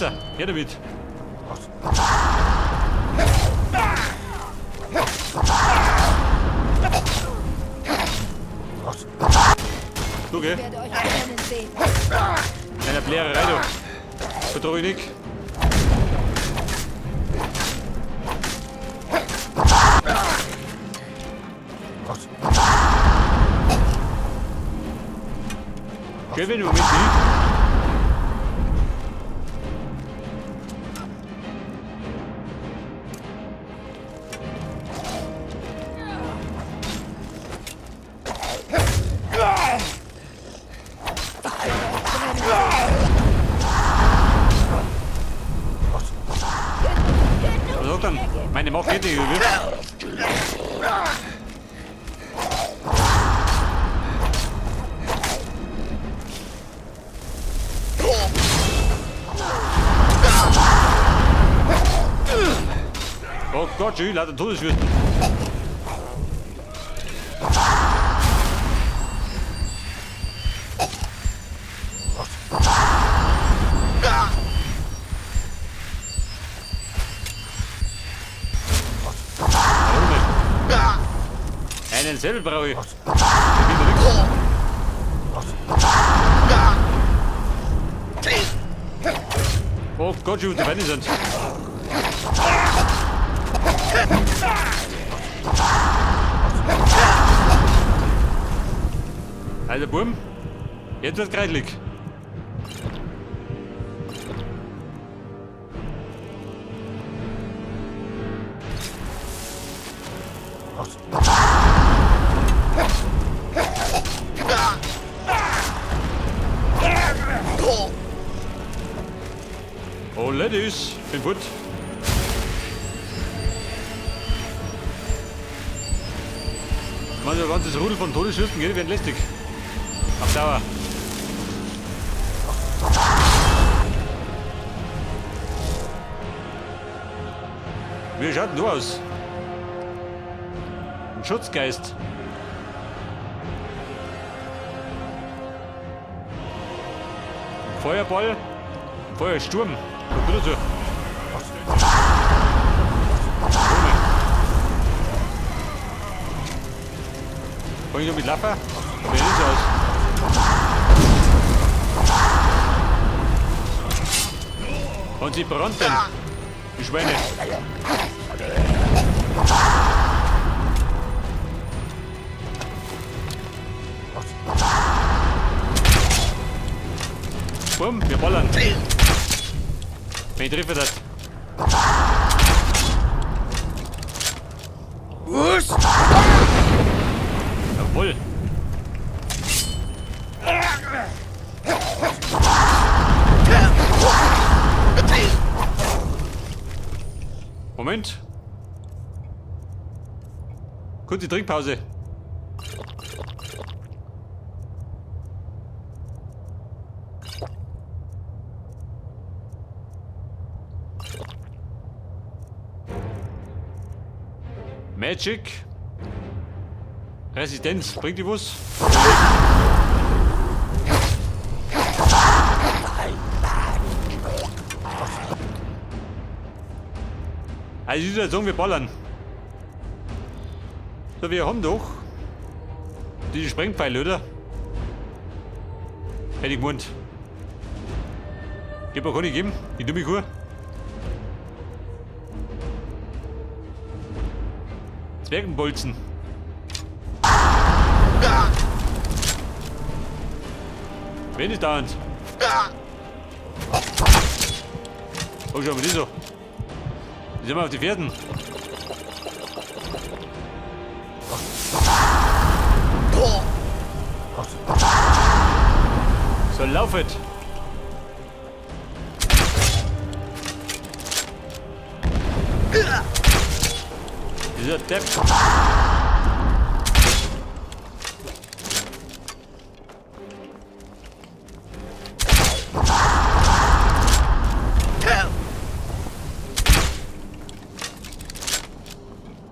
Messer. Her damit. Du, gell? Ich werde euch brennen sehen. Deiner Blärerei, du. Vertrau ich nicht. Gell, wenn im Moment nicht. Was sagt dann? Meine Macht geht nicht, oder? Oh Gott, schön, lauter Todeswürsten. Warum nicht? Einen Säbel brauche ich. Da geht ja nix. Oh Gott, wie die Beine sind. Also Burm, jetzt wird's kreidelig. Oh Ladies, bin gut. Man, so ein ganzes Rudel von Todesschüssen geht, werden lästig. Auf Dauer. Wie schaut denn du aus? Ein Schutzgeist. Ein Feuerball. Ein Feuersturm. Was dazu? Kann ich noch mit laufen? Aber nicht so aus. Und sie brannten. Die Schweine. Bumm, wir ballern. Wenn ich treffe das. Jawohl. Moment. Kurze Trinkpause. Magic. Resistenz. Bringt die was? Also ich würde sagen, wir ballern. So, wir haben doch diese Sprengpfeile, oder? Hätte ich gemeint. Gib mir keine geben, die dumme Kuh. Zwergenbolzen. Wen ist dauernd? Oh, schau mal die so. Die sind wir auf die Pferden. So, laufet! Dieser Depp.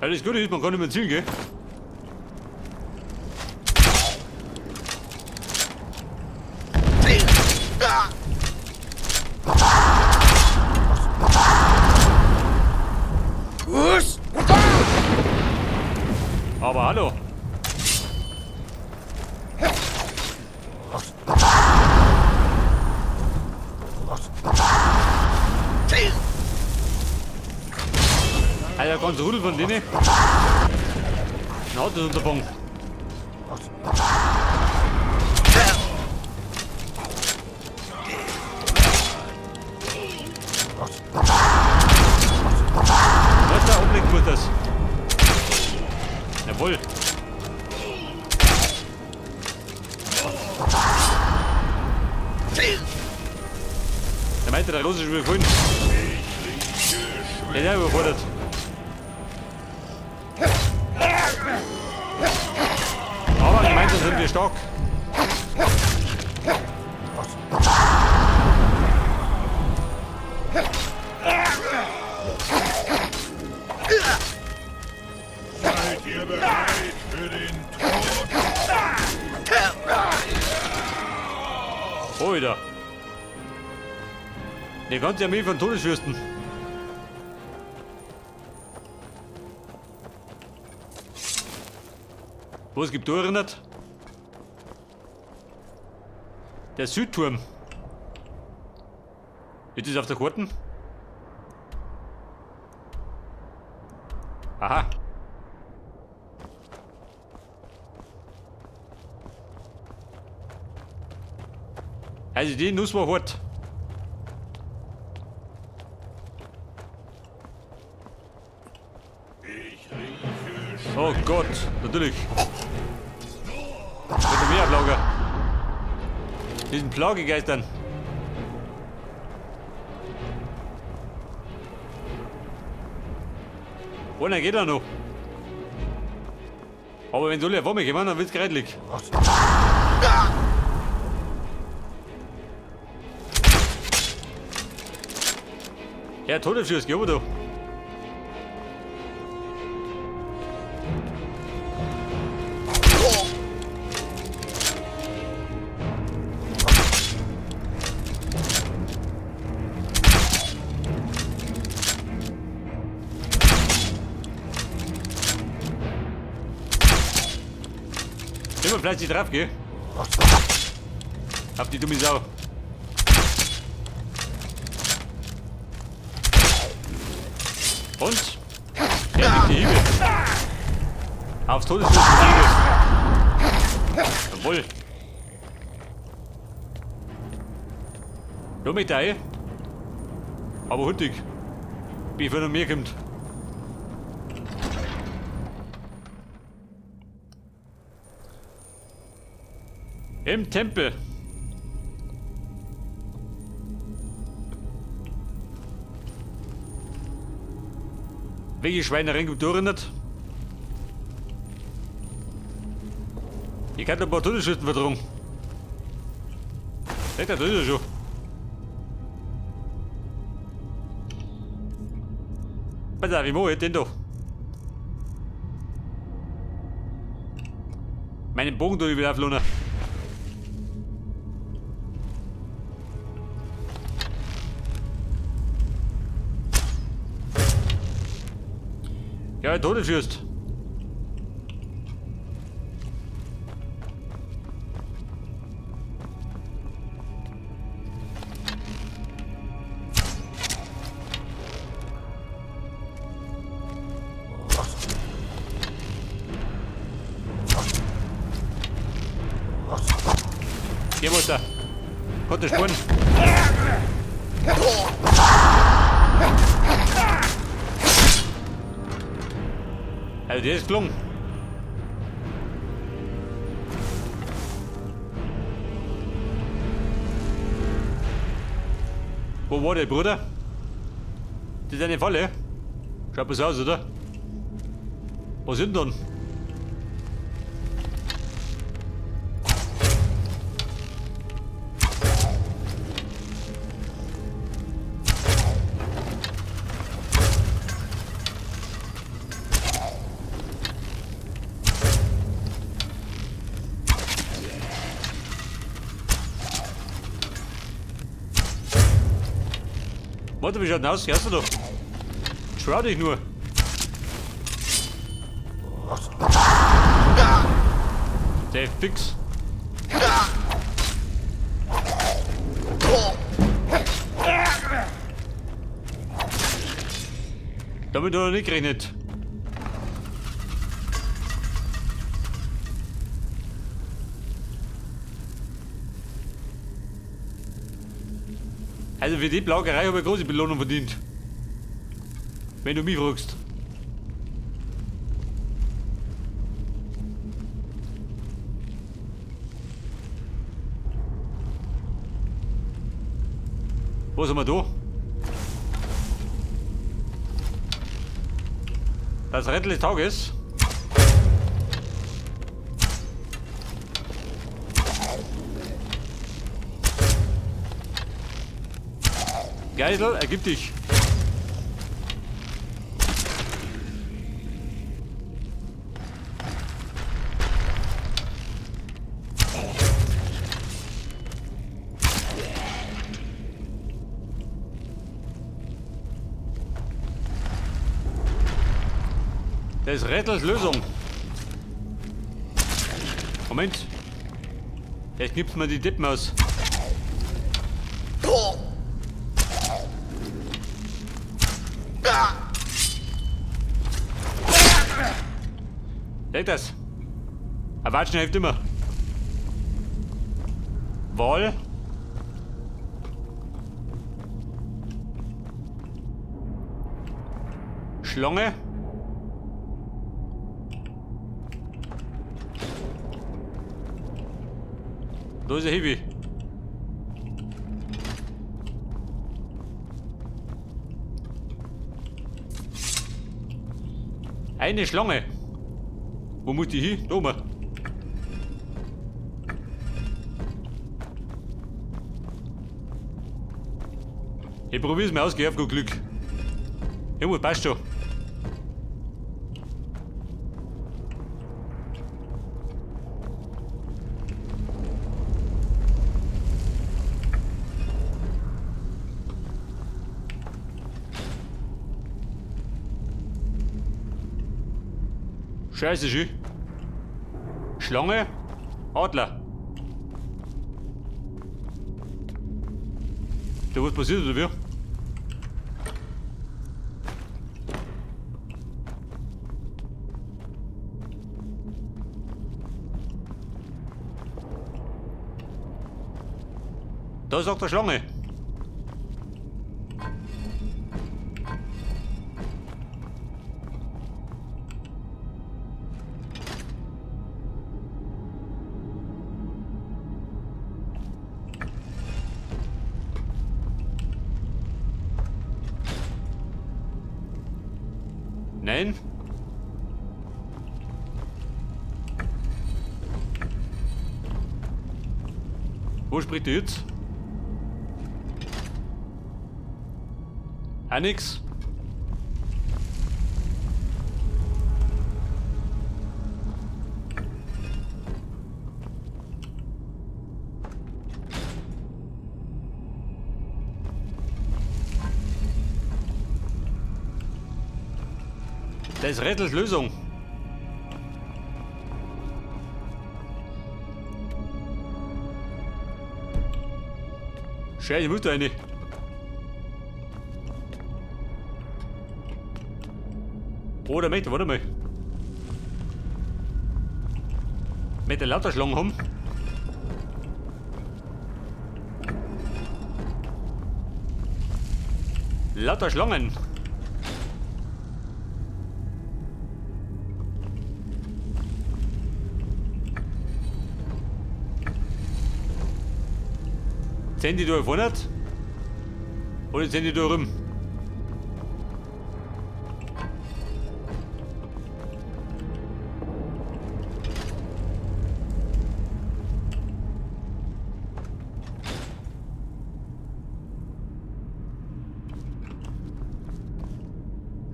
Ja, das Gute ist, man kann immer zielen, gell? Aber hallo. Alter, ganz Rudel von denen. Dann hat das unterfangen. Was da umlegen muss das? Jawohl. Der meinte, der Russe ist überfallen. Der ist auch überfordert. Aber gemeinsam sind wir stark. Seid ihr bereit für den Tod? Alter. Der ganze Armee von Todesfürsten. Was gibt da erinnert? Der Südturm. Ist das auf der Karten? Aha. Also die Nuss war hart. Oh Gott, natürlich. Wird mehr auf Lager. Diesen Plagegeistern. Einer geht da noch. Aber wenn alle auf einmal kommen, dann wird's kreidlich. Ja, Todesschuss, geh da. Immer fleißig drauf, gell? Auf die dumme Sau. Und? Ja, die Hiebe. Aufs Todesstoß die Hiebe. Jawohl. Nur mit da, aber hurtig. Bevor noch mehr kommt. Im Tempel. Welche Schweinereien gibt da nicht? Ich kann ein paar Todesschützen vertragen. Das ist er schon. Pass auf, ich mach den da. Meinen Bogen tue ich wieder auflohnen. Ja, Todesfürst. Geh, Mutter. Konnte Spuren. Also der ist gelungen. Wo war der Bruder? Das ist eine Falle. Schaut besser aus, oder? Was sind denn? Warte, wie schaut denn aus? Hörst du doch? Trau dich nur. Der fix. Damit hat er nicht gerechnet. Also für die Plaugerei habe ich große Belohnung verdient. Wenn du mich fragst. Was haben wir da? Das Rätsel des Tages. Geisel, ergib dich. Das Rätsels Lösung. Moment. Jetzt gibt's mir die Deppen aus. Seht das? Ein Watschen hilft immer. Wal. Schlange. Da ist der Heavy. Eine Schlange. Wo muss die hin? Da oben. Ich probier's mal aus, geh auf gut Glück. Irgendwas passt schon. Scheiße, schön. Schlange, Adler. Da was passiert oder wie? Da sagt der Schlange. Nein. Wo spricht der jetzt? Auch nix. Das ist Rätsels Lösung. Scheiße, ich muss da rein. Oh, der möchte, warte mal. Möchte lauter Schlangen haben. Lauter Schlangen. Sind die da vorne? Oder sind die da rum?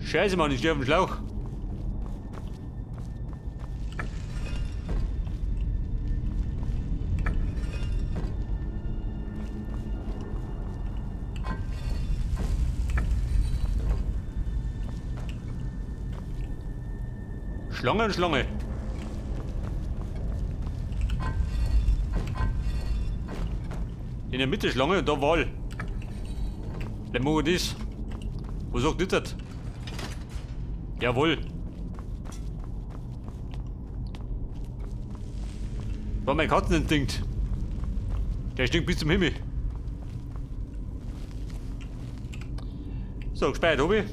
Scheiße, Mann, ich stehe auf dem Schlauch. Schlange und Schlange. In der Mitte Schlange und da Wal. Dann machen wir das. Was sagt das? Jawohl. War mein Katzeninstinkt. Der stinkt bis zum Himmel. So, gespeichert habe ich.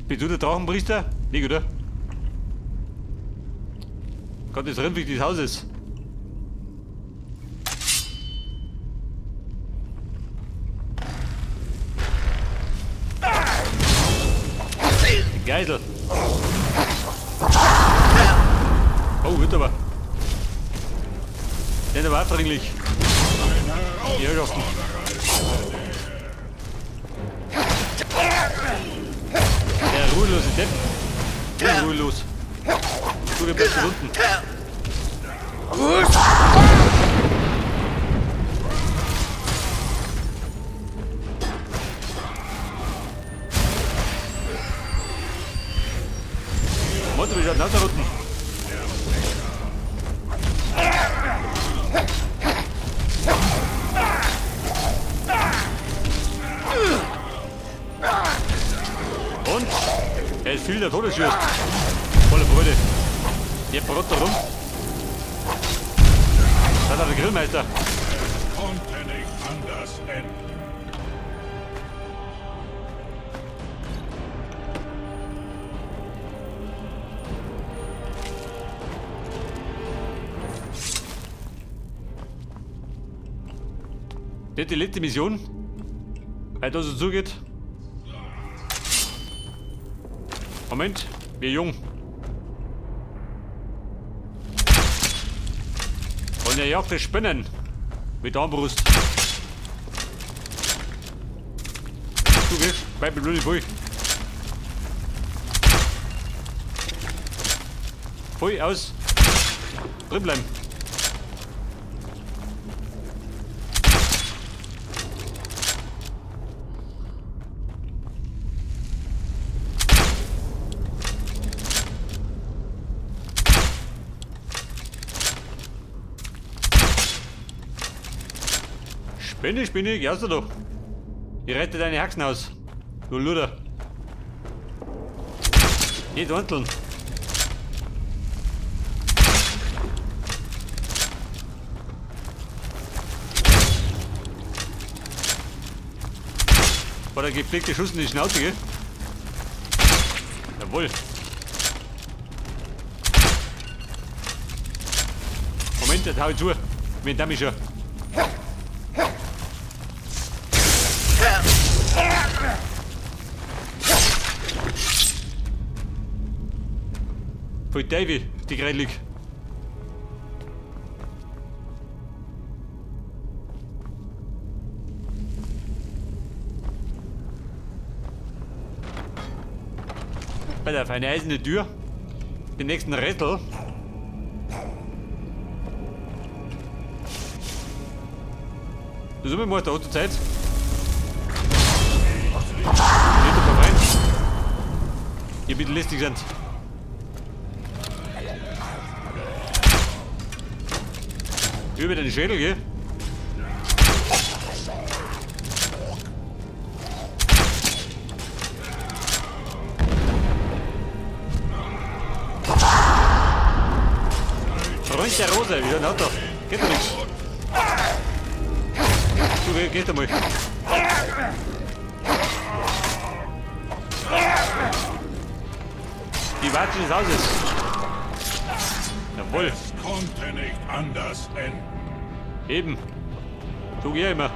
Bist du der Drachenpriester? Nicht, oder? Gott, das Rindviech des Hauses. Die Geisel. Oh, wird aber. Der war aufdringlich. Die Herrschaften. Der ruhelose Depp. Der ruhelos. Du, wir bleiben unten. Warte, wir schauen da unten. Und er ist viel der Todesschürst. Volle Freude. Der brot da rum. Das ist der Grillmeister. Konnte nicht anders enden. Das ist die letzte Mission. Weil das so zugeht. Moment, wir jung. Und er jagt die Spinnen. Mit der Armbrust. Du gehst, bleib mit Blödi, pfui. Pfui, aus. Drin bleiben. Spinne, Spinne, geh raus da doch. Ich rette deine Haxen aus. Du Luder. Nicht wandeln. War der gepflegte Schuss in die Schnauze, gell? Jawohl. Moment, jetzt hau ich zu. Mit dem ich schon. Voll Davy, die Greilig. Pass auf, eine eiserne Tür. Den nächsten Rätsel. Das ist immer der hat Zeit. Nicht ein paar Freunde, die ein bisschen lästig sind. Über den Schädel, gell? Freund der Rose, wie ein Auto. Geht doch nichts. Du, geht einmal. Die Watsche des Hauses. Jawohl. Es konnte nicht anders enden. Eben. So geh ich immer.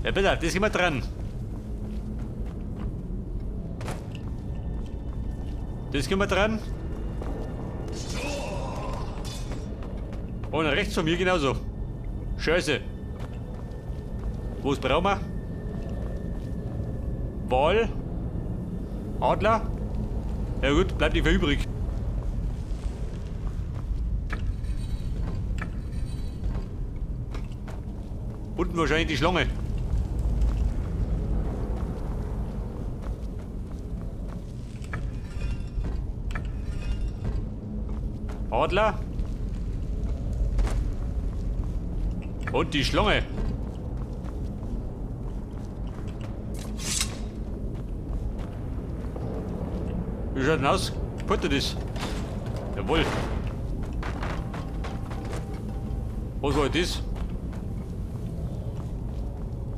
Ja bitte, das ist immer dran. Das gehen wir dran. Und rechts von mir genauso. Scheiße. Wo ist brauchen wir? Wal. Adler. Ja gut, bleibt nicht mehr übrig. Unten wahrscheinlich die Schlange. Adler. Und die Schlange. Wie schaut denn aus? Putte das. Jawohl. Was war das?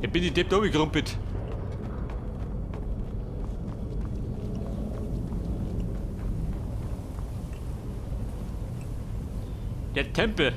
Ich bin die Depp da gerumpelt. Der Tempel.